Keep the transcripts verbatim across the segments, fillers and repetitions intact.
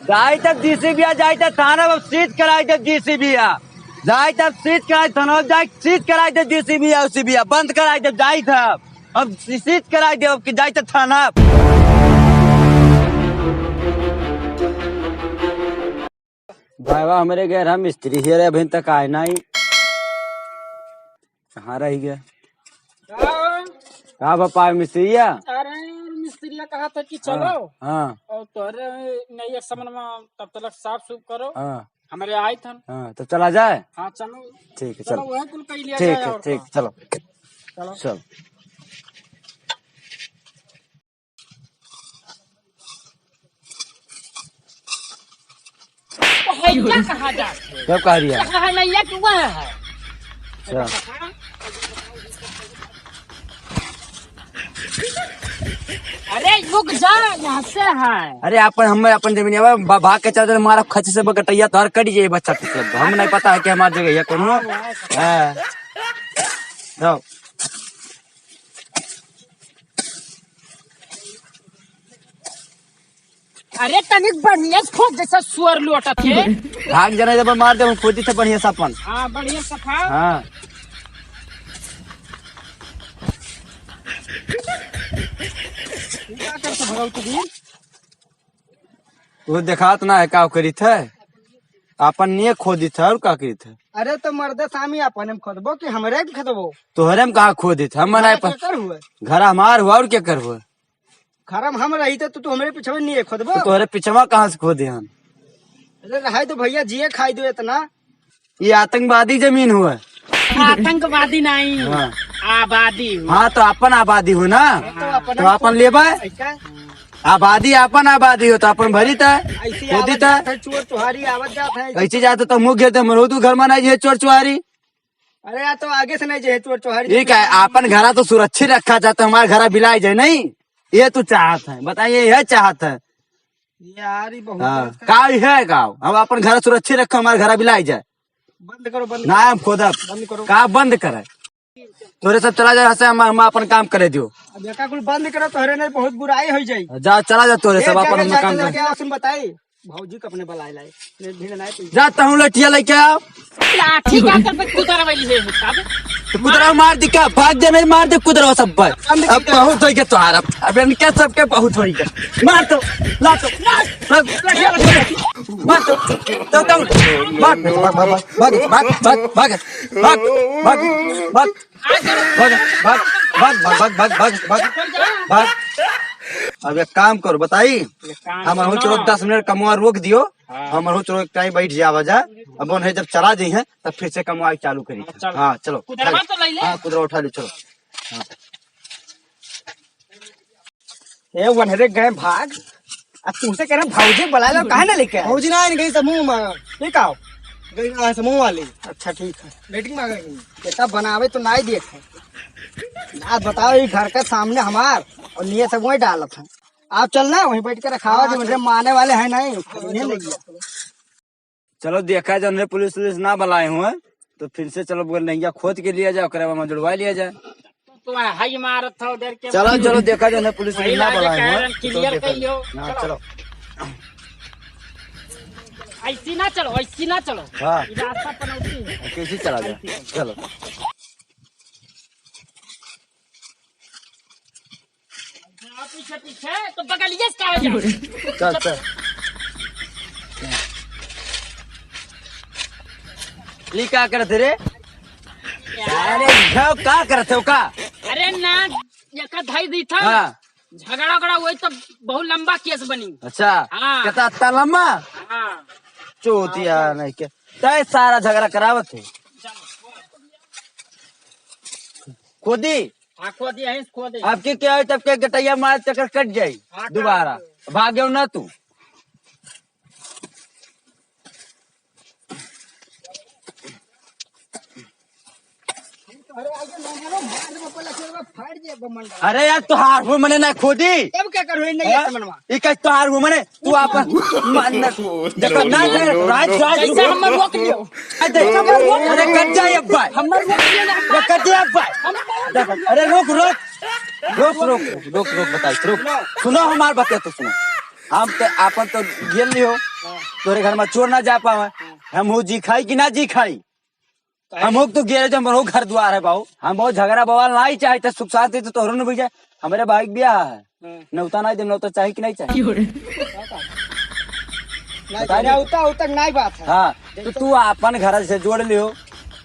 जाई तब जीसीबी आ, जाई तब थाना, अब सीज कराई देब जीसीबी आ। जाई तब सीज कराई थाना, अब जाई सीज कराई देब जीसीबी आ, ओसीबी आ, बंद कराई देब, जाई तब। अब सीज कराई देब, अब कि जाई तब थाना। भाईवा हमरे घर हम मिस्त्री ही रे, अभी तक आए नाही। कहाँ रहि गया? का? का बा पाए मिस्त्रिया? अरे यार, मिस्त्रिया कहा था कि चलो। हाँ, हाँ। और तोहरे नैया समन में तब तलक साफ सूफ करो। हाँ। हमरे आए थन। हाँ, तब चला जाए? हाँ, चलो। ठीक है, चलो, चलो। वह कुल कह लिया ठीक जाए है, और ठीक, का। चलो। चलो। चल। हैया कहाँ जात है? कब कह रही है? कहाँ है नैया कि वह है? अच्छा। अरे रुक जा, यहाँ से है। अरे अपन, हम अपन जमीन अब भा-, भाग के चल दे, मारा खच से बकटैया तोहर कट जाए बच्चा पिछले। हम नहीं पता है कि हमार जगह है कौन। हाँ। जाओ। अरे तनिक बढ़िया से खोद, जैसा सुअर लोटत है। भाग जाना जब मार दे, हम खोदी थे बढ़िया से अपन। हाँ, बढ़िया सफा। हाँ। तू का करत भगवती जी? वो देखात ना है का करित है, अपन निये खोदित है और का करित है। अरे तो मर्दे सामी अपने में खोदबो कि हमरे में खोदबो? तोहरे में कहाँ खोदित है, हम मनाए पर केकर हुए? घर हमार हुआ और केकर हुआ? घर में हम रही तो तू, तू हमरे पीछे नहीं है खोदबो? तो तोहरे पीछवा कहाँ से खोदे हम? अरे रहाई तो भैया जिए खाई दो इतना। ये आतंकवादी जमीन हुआ। आतंकवादी नहीं, हाँ। आबादी हुआ। हाँ, तो अपन आबादी हो ना, तो अपन तो अपन लेबा। ऐसा? आबादी अपन आबादी हो तो अपन भरी था, ऐसी खोदी आवत था। जात है, चोर चुहारी आवत जात है। ऐसी जात तो मुँह घेरते मरो तू घर में नहीं है चोर चुहारी। अरे यार, तो आगे से नहीं जे चोर चुहारी। ठीक है, अपन घरा तो सुरक्षित रखा जाता, हमारा घरा बिलाई जाए नहीं, ये तू चाहत है, बताइए, यह चाहत है। यार, ये बहुत हाँ, गलत है। का है का? हम अपन घर सुरक्षित रखो, हमारे घर बिलाई जाए। बंद करो, बंद ना, करो। हम खोदब। बंद करो। का बंद करे? तोरे सब चला जाए, हंसे हम, हम अपन काम करे दियो। अब एका कुल बंद करो, तोहरे नहीं बहुत बुराई हो जाई। जा, चला जा तोरे ए, सब अपन, जाके हम जाके काम लेके कर। आओ, सुन बताई, भौजी को अपने बुलाए लाए, नहीं, भीड़ नहीं पड़ी। जा, तहूँ लठिया लेके आओ। लाठी का कर पे कुतरा वाली है, साहब। तो कुतरा मार दी का? भाग दे, नहीं मार दे कुतरा सब पर। बंद अब कर। बहुत होई गया तोहार, अब, अब इनके सबके बहुत होई गया। मार तो, ला तो, ला, ला, मार तो, तो, तो, भाग, भाग, भाग। अब एक काम करो, बताई, एक काम हम हो सुनो। चलो दस मिनट कमवा रोक दियो, हाँ। हम हो चलो एक टाइम बैठ जावा जा, अब उन्हें जब चला जाई है तब फिर से कमवा चालू करी। हाँ, चलो। हाँ, चलो, कुदरवा उठा लो। तो ले ले। हाँ, कुदरवा उठा लो, चलो। हाँ। ए वनहरे गए भाग। अब तुमसे कह रहे हैं, भौजी बुला लो, काहे ना लेके आए? भौजी ना आए, गई समूह में। ये का हो? गई ना समूह वाली। अच्छा, ठीक है। मीटिंग में आ गई। बेटा बनावे तो ना ही देखे। आज बताओ, ये घर के सामने हमार और नियत वही डालत है। आप चल ना, वहीं बैठ के रखावा, जो उनसे माने वाले हैं नहीं, उन्हें ले गया। चलो देखा जाए, उन्हें पुलिस वुलिस ना बुलाए हुए, तो फिर से चलो बोल नैया खोद के लिया जाए, ओकरे बाद में जुड़वा लिया जाए। तो हाई मारत था उधर के। चलो, चलो, देखा जाए, उन्हें पुलिस वही वुलिस ना लागे बुलाए हुए, कारण तो क्लियर देखा कर लियो। जाए। हाँ, चलो। चलो। ऐसी ना चलो, ऐसी ना चलो। हाँ। ये रास्ता पनौती है। कैसे चला जाए? ऐसी। चलो। हाँ, पीछे, पीछे, तो बगलिए से काहे जाओ? चल, चल। ई का करत रे? यार। अरे, जाओ, का करत हो, का? अरे ना, एका धाई दी था। हाँ। झगड़ा उगड़ा हुई तो बहुत लंबा केस बनी। अच्छा। हाँ। कितना, इतना लंबा? हाँ। चोतिया नहीं के। तय सारा झगड़ा करावत है। खोदी। हाँ, खोदी है, खोदी। आपके क्या है, तब के गटैया मार चक्कर कट जाई हाँ, दोबारा। काट दो। भाग्यो ना तू। अरे यार, तोहार हो मने ना खोदी। तब क्या करो, नहीं हाँ? है मनवा। ई का तोहार हो मने, तू आप मान ना। देखो ना, ना, राज, राज, जैसे हमर रोक लियो। अरे, अरे, कट जाए अब भाई। हमर रोक लियो ना। अरे, कट जाए अब भाई। देखो, अरे, रुक, रुक। रुक, रुक, रुक, रुक, बताई, रुक। सुनो, हमार बात तो सुनो। हम तो आपन तो गेल लिहो, हाँ। तोरे घर में चोर ना जा पावे। हाँ। हम हो जी खाई कि ना जी खाई? काहे? हम हो तो गेले जो हमरो घर द्वार है बाबू, हम बहुत झगड़ा बवाल ना ही चाहे, तो सुख शांति तो तोहरो न बुझे। हमरे भाई के ब्याह है, हाँ। नौता ना दे, नौता चाही कि नहीं चाही? क्यों रे? नहीं, बता दे। नौता, उता नहीं बात है। हाँ, तो तू आपन घर से जोड़ लियो,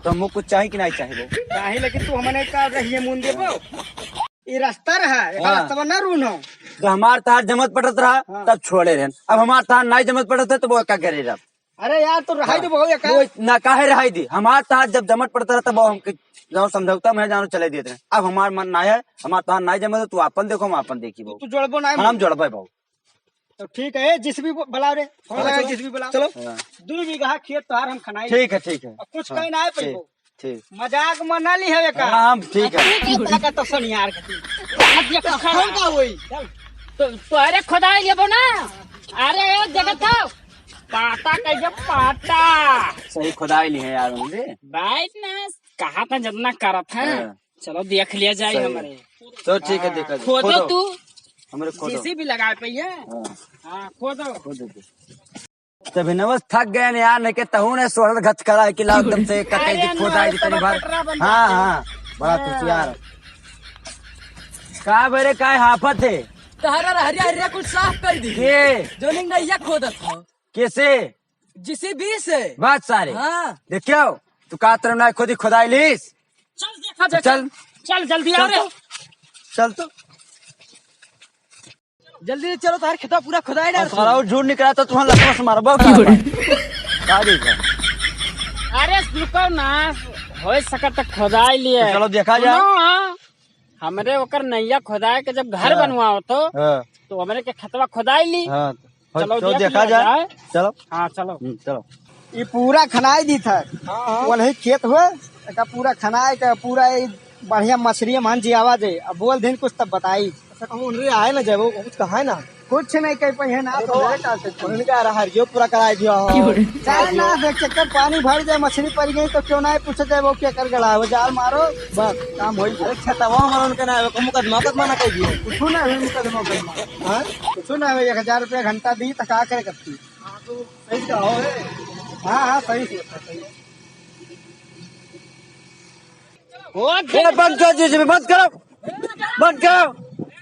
तो हमको कुछ चाही कि नहीं चाही वो? नहीं, लेकिन तू हमने का रहिए मुंह देबो। ये रास्ता रहा, एक हाँ। रास्ता ना रून हो। तो हमार तार जमत पटत रहा, हाँ। तब छोड़े रहन। अब हमार तार नहीं जमत पटत है, तो वो क्या करे रहा? अरे यार, तो रहाई हाँ। दे, बहुत एका वो ना काहे रहाई दी? हमार तार जब जमत पटत रहा, तब वो हमके जौन समझौता में जानो चले देते हैं। अब हमार मन ना है, हमार तार नहीं जमत, तू आपन देखो, हम आपन देखी बाबू। तू जोड़बो ना हम। जोड़बे बाबू। तो ठीक है, जिस भी बुलाओ रे, फोन हाँ, लगा, चलो। जिस भी बुलाओ। चलो। हाँ। दो बीघा खेत तोहार हम खनाई। ठीक है, ठीक है। और कुछ हाँ, कहीं ना है ठीक, पैबो। ठीक। मजाक में ना ली हवे का? हाँ, हम ठीक है। ठीक है, ताकत तो सुन यार के तू। अब ये कसम का होई? तो, तो अरे खुदाई लेबो ना। अरे ए जगत हो। पाटा कह दे, पाटा। सही खुदाई ली है यार उनसे। बैठ ना, कहा था जितना करत है। हाँ। चलो देख लिया जाए सही। हमारे। चलो ठीक है, हाँ, देखा जाए। खोदो खोदो। तू। हमारे खोदो। जेसीबी लगाए पे है। हाँ। हाँ, खोदो। खोदो, खोदो। तभी नवस थक गए ने यार, नहीं के तहू ने सोहर घच करा है कि लाओ एकदम से कटे अरे जी, खोदा है ना, जितनी तो बार। बटरा बन हाँ, जाते हैं। हाँ, बड़ा हाँ। कुछ यार। का बेरे, का हाफत है? तहरा हरिया हरिया कुछ साफ कर दी। के? जोनिंग नहीं ये खोदत हो। कैसे? जेसीबी से। बात सारे। हाँ। देखियो, तू का तरह ना खुद ही खुदाई लीस। चल देखा जा, चल। चल, चल जल्दी आओ चल रे। तो। चल तो। जल्दी से चलो, तार खेतवा पूरा खुदाई डाल। साला वो झूठ निकला तो तुम्हारा लकवा से मारबो का? का देखा? अरे रुको ना, हो सकत तो खुदाई लिए। तो चलो देखा जाए। सुनो, हाँ, हमरे ओकर नैया खुदाई के जब घर हाँ। बनवाओ तो, हाँ। तो हमरे के खेतवा खुदाई ली। हाँ। चलो, चलो, देख देखा लिया जाए। जाए। चलो। हाँ, चलो। हम्म, चलो। ई पूरा खनाई दी था। हाँ, हाँ। वही खेत हुआ, एका पूरा खनाई का पूरा ई बढ़िया मछरी मान जी आवाज है। अब बोल दिन कुछ तब बताई। अच्छा, कहूँ उनरे आए ना जाए, वो कुछ कहा है ना। कुछ नहीं कह पाए ना, अरे तो बाबा, मेरे ख्याल से। उनका रहा हरियो पूरा कराई दिया हो। चाहे ना देख चक्कर पानी भर जाए, मछली पड़ गई तो क्यों ना पूछे जाए वो क्या कर गड़ा है, वो जाल मारो, बस काम हो गया। अरे खेतवा हमारा उनका ना है, वो मुकदमा, मुकदमा ना कह दियो। कुछ ना है, मुकदमा, मुकदमा। हाँ? कुछ ना है, एक हजार रुपया घंटा दी तो का करे करती। हाँ, तो सही से हो, ए। हाँ, हाँ, सही से, सही। ए, बंद कर दीजिए, बंद करो, बंद करो,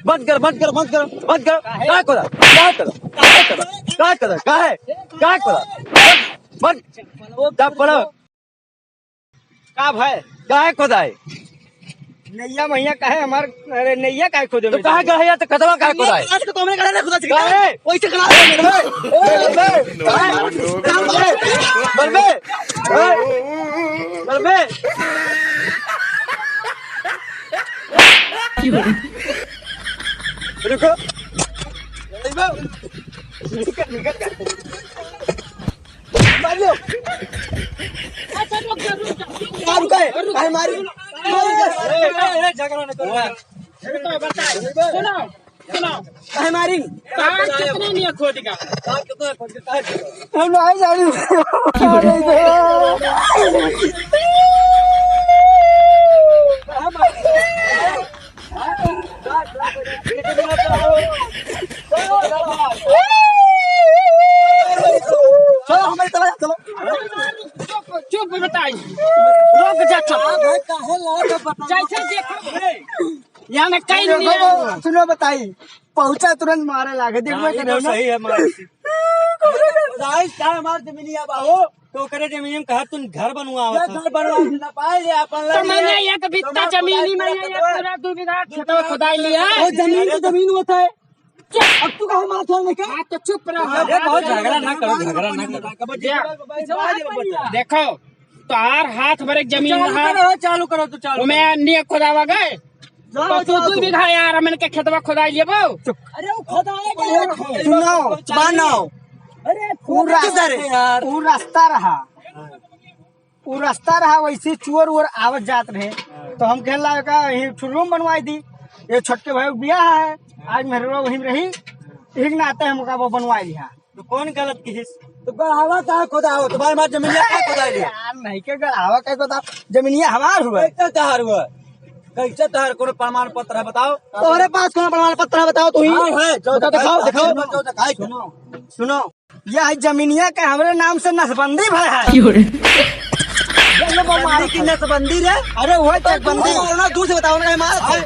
बंद कर, बंद कर, बंद कर, बंद कर। काहे? काहे खोदा? काहे खोदा? काहे खोदा? काहे खोदा? काहे खोदा? बंद, बंद। जब पड़ा। का भाई? काहे खोदाई? नैया मैया काहे हमार, अरे नैया काहे खोदे तो में कहाँ जाए? गढ़ैया तो कदवा काहे नैया खोदाई? आज के तो हमने गढ़ा ना खुदा से काहे? वैसे गढ़ा ए, ए, ए, ए, बलबे, ए, बलबे, रुको। रुको, रुको, रुको। मार लो। अच्छा, रुक जा, रुक जा, रुक जा। का रुका है? काहे मारी? ए, ए, ए, झगड़ा न करो। रुको, बताओ। सुनो, सुनो। काहे मारी? तार कितने नहीं खोदेगा? तार कितना खोदेगा? हम नहीं जानी। चलो, हमारी तरफ चलो। चुप, चुप, बताई। रुक जा, चुप। हाँ भाई, काहे लड़ा था, बताओ। जैसे देखो, यहाँ में कहीं नहीं है। सुनो, बताई, पहुंचा तुरंत मारे लागे, देखो, हाँ, ये तो सही है, मार। भाई, क्या हमार जमीनिया बाहो? तो ओकरे जमीन में कहा तुम घर बनवाओ ये था। घर बनवा ना पाए, ये अपन तो लड़ मैंने लिया। ये तो बित्ता तो मैं जमीन ही खुदाई में ये करता पूरा दो बीघा खेतवा खुदाई लिया। वो जमीन तो जमीन होता है। चुप, अब तू कहाँ मार खेलने का? हाँ, तो चुप रहो। अरे, बहुत झगड़ा ना करो, झगड़ा ना करो। देखो, तार हाथ भरे जमीन चालू रहा। करो, चालू करो, तू चालू वो मैं करो। अन्य खुदावा गए। जाओ, तो तू जाओ दो तू। बीघा यार, हमन के खेतवा खुदाई लेबो। चुप। अरे, वो खुदाई के सुनो, मानो। अरे, वो रास्ता, यार। वो रास्ता रहा। उ रास्ता रहा, वैसे चोर वोर आवत जात रहे, तो हम कहला का ये ठो रूम बनवाई दी, ये छोटके भाई बियाह है, आज मेहरवा वहीं रही, एक नाते हमका वो बनवाई लिहा। तो कौन गलत किहिस? तो गढ़ावा का खुदा हो, तुम्हारे मार जमीनिया का खुदा लिया? यार, नहीं के गढ़ावा का खुदा, जमीनिया हमार हुआ। कैसे तहार हुआ? कैसे तोहरे कोनो प्रमाण पत्र है, बताओ? तोहरे पास कोनो प्रमाण पत्र है, बताओ तू ही। हाँ, है, जो बताओ, दिखाई, दिखाओ, दिखाई। जो दिखाई। सुनो, सुनो, यह जमीनिया के हमरे नाम से नसबंदी भय है। क्यों रे? ये लो बम मार नसबंदी की नसबंदी रे। अरे वो चकबंदी मारो ना, दूर से बताओ ना, ये मार। हाँ,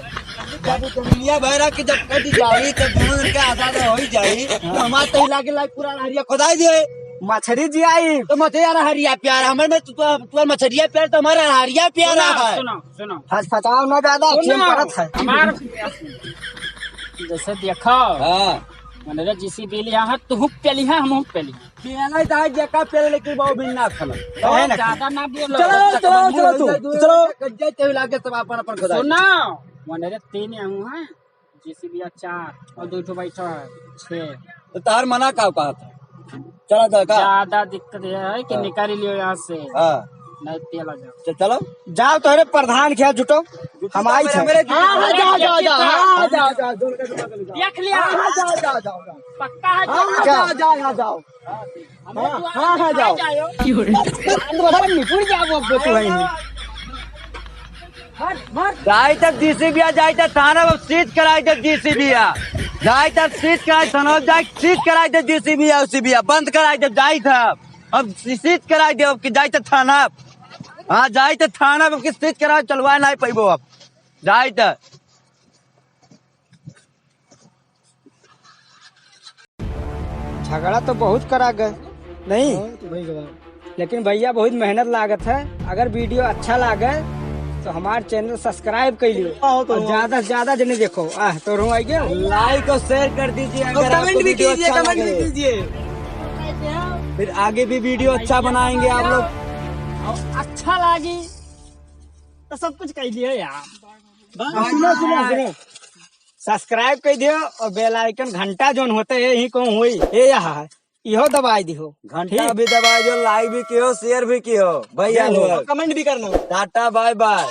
जब जमीनिया भय रहा कि जब कट जाई, तब दोनों दिन के आजाद हो ही जाई। तो हमार तो लागे लाग पूरा हरिया खोदाई दे। मछरी जी आई। तो मछरी यार हरिया प्यारा, हमारे में तू, तू, तू मछरिया प्यार तो हमारा हरिया प्यारा सुनो, है। सुनो, सुनो। हचपचाओ ना ज्यादा, सुनो, अच्छे में पड़त है। हमार जैसे देखो, हाँ। मने रे, जिसी बेली यहाँ, तू हुक पेली है, हम हुक पेली है। पेला ही तो है, जेका पेला, लेकिन वो भी ना खाना। तो है ना? ज्यादा ना बोलो। चलो, चलो, चलो, तू, चलो। कज्जा ते लागे सब अपन, अपन खुदा। सुनो, मने रे, तीन यहाँ है, जिसी भी चार और दो ठो बैठा है, छह। तो तार मना का कहा था? चला जा का? ज्यादा दिक्कत यह है कि हाँ। निकाल लियो यहाँ से। हाँ। नहीं, पेला जाओ। च-, चलो। जाओ, तोहरे प्रधान के यहाँ जुटो, हम आई थे। मेरे हाँ, हाँ, जाओ, जाओ, जाओ, हाँ, जाओ, जाओ, जाओ। देख लिया। हाँ, हाँ, जाओ, जाओ, जाओ, जाओ। पक्का है हाँ, जाओ। जाओ, जाओ, हाँ, जाओ। हाँ, हाँ, हाँ, जाओ। क्यों रे? अंदर निपुर जाओ, अब तो है नहीं। जाई तब डीसी भैया, जाई तब थाना, अब सीज कराई तब डीसी भैया। जाई तब सीज कराई थाना, जाई सीज कराई तब डीसी भैया, उसी भैया, बंद कराई तब जाई तब। अब सीज कराई दे, अब कि जाई तब थाना। हाँ, जाई तब थाना, अब कि सीज कराई, चलवाए नहीं पैबो अब। जाई तब। झगड़ा तो बहुत करा गए, नहीं? हाँ, तो भाई गवा। लेकिन भैया बहुत मेहनत लागत है। अगर वीडियो अच्छा लागे तो हमार चैनल सब्सक्राइब कर लियो हाँ, तो और हाँ। ज्यादा से ज्यादा जने देखो। आह, तो रहूं आई गयो। लाइक और शेयर कर दीजिए और अगर कमेंट आपको भी वीडियो कीजिए, अच्छा कमेंट भी लगे। कीजिए। फिर आगे भी वीडियो अच्छा बनाएंगे आप लोग। और अच्छा लागी तो सब कुछ कह दिया यार। हाँ, सुनो, सुनो, सुनो। सब्सक्राइब कर दियो और बेल आइकन घंटा जोन होते है, यही कहूँ हुई, ये यहाँ है, इहो दबाई दिहो। घंटा ठीक। भी दबाई दियो, लाइक भी कियो, शेयर भी कियो भैया जय हो। लोग। कमेंट भी करना। Tata, bye bye.